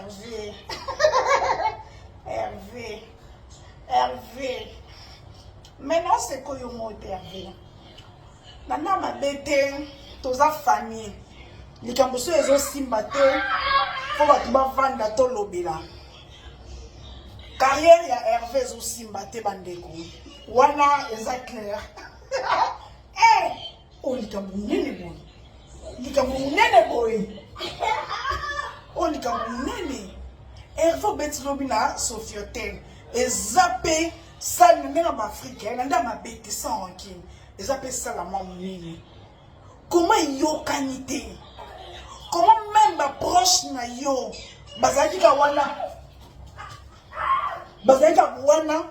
Hervé. Hervé. Hervé. Maintenant c'est koyo mote Hervé. Nana mabe te toza famille. Likambo so ezosimba te mpo bato bavanda tolobela. Carrière ya Hervé ezosimba te bandeko. Wana eza clair. Eh, oyo likambo monene boye. Likambo monene boye. Oyo likambo monene. Hervé obeti lobi na Sofiotel. Eza pe salle na ndenge ya baafrike na ndenge ya mabe te sans rancune. Eza pe salle ya mwa monene. Comment eyokani te? Comment même ba proche na yo bazalaki ka wana bazalaki ka wana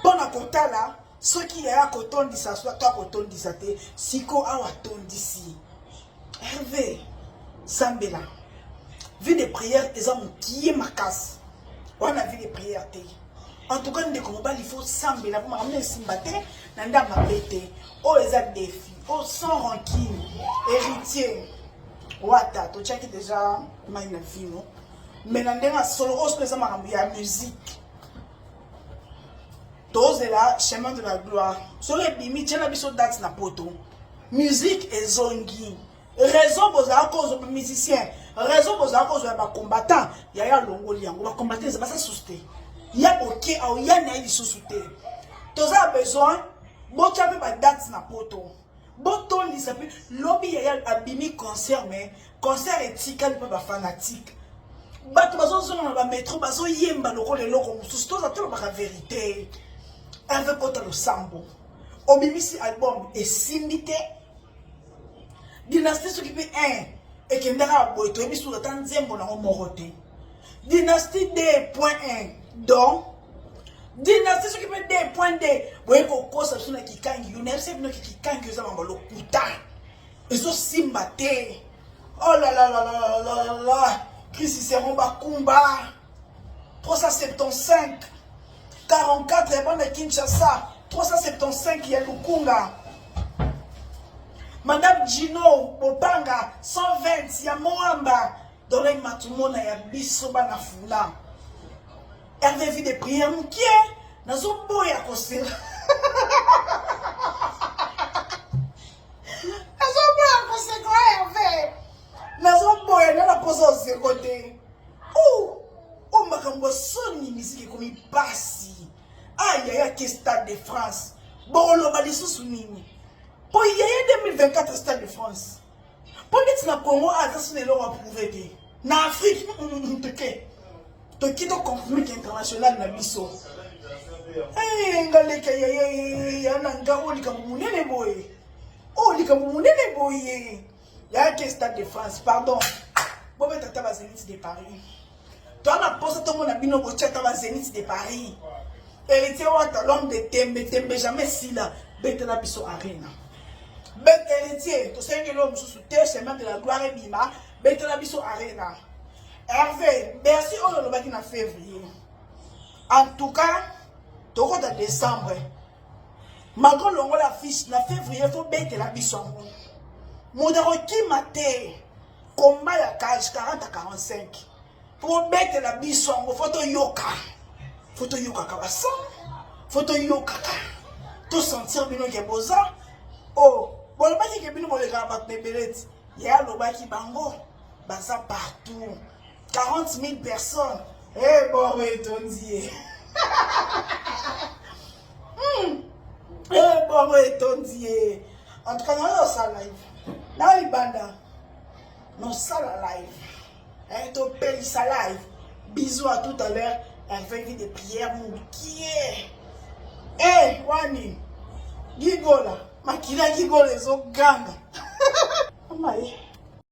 mpo na kotala soki yaya akotondisa to akotondisa te. Siko awa atondisi. Hervé, sambela. Vie de prière eza mokie makasi. Wana vie de prière te. En tout cas ndeko mobali faut sambela po makambo esimba te na nda mabe te. Oyo eza défi. Oyo sans rancune. Héritier. Wata totiaki déjà mai na vino. Mais na ndenge ya solo oyo soki eza makambo ya musique. Tozela chemin de la gloire. Soki ebimi tiela biso date na poto. Musique ezongi. Raison bozala kozwa ba musicien, raison bozala kozwa ba combattant, yaya longoli yango ba combattant eza basa susu te. Ya oke au ya na ye lisusu te. Toza besoin botia pe ba date na poto. Botondisa pe lobi yaya abimi concert mais concert etikali pe ba fanatique. Bato bazozonga na ba metro bazoyemba lokola eloko mosusu. Toza tolobaka vérité. Hervé kota losambo. Obimisi album esimbi te. Dynastie soki pe 1 ekendaka boye toyebi soki ata nzembo nango moko te. Dynastie 2.1 donc dynastie soki pe 2.2 boye kokosa biso na kikangi yo nayebisa bino ke kikangi eza mambo lokuta ezosimba te. Oh là là là là là là là, Chris Cicéron Bakumba 375 44 ya bana Kinshasa 375 ya Lukunga. Madame Gino Bopanga 120 ya Moamba Dolay Matumona ya biso bana fula. Hervé vie de prière mukie nazoboya kosela. Nazoboya koseka Hervé. Nazoboya na naposa oseko te. Oh, oh makambo soni musique ekomi pasi. Ah yaya ke Stade de France. Boloba lisusu nini? Po yaya 2024 Stade de France. Po neti na Congo aza suna eloko approuvé te. Na Afrique toke. Toki to confirmer ke international na biso. Eh ngaleka yaya ya na nga oyo likambo monene boye. Oyo likambo monene boye. Yaya ke Stade de France, pardon. Bobeta ata ba Zénith de Paris. Toi na posa tomona bino botia ata ba Zénith de Paris. Héritier Wata, l'homme de tembe, tembe jamais sila, betela biso arena. Bet héritier, tosengi eloko mosusu te, chemin de la gloire ebima, betela biso arena. Hervé, merci oyo olobaki na février. En tout cas, tokota décembre. Malgré longola fiche na février faut betela biso yango. Moto akokima te. Combat ya cage 40 à 45. Po betela biso yango faut toyoka. Faut toyokaka ba son. Faut toyokaka. To sentir bino ke boza. Oh, bolobaki ke bino bolekaka bato na ebele ti. Ye alobaki bango baza partout. 40 000 personnes. Eh boro etondi ye. Eh boro etondi ye. En tout cas, nayo osala live. Na libanda. Nosala live. Eh topelisa live. Bisous à tout à l'heure. Hervé vie de prière mokie. Eh wani. Gigola. Makila gigola ezoganga. Mama ye.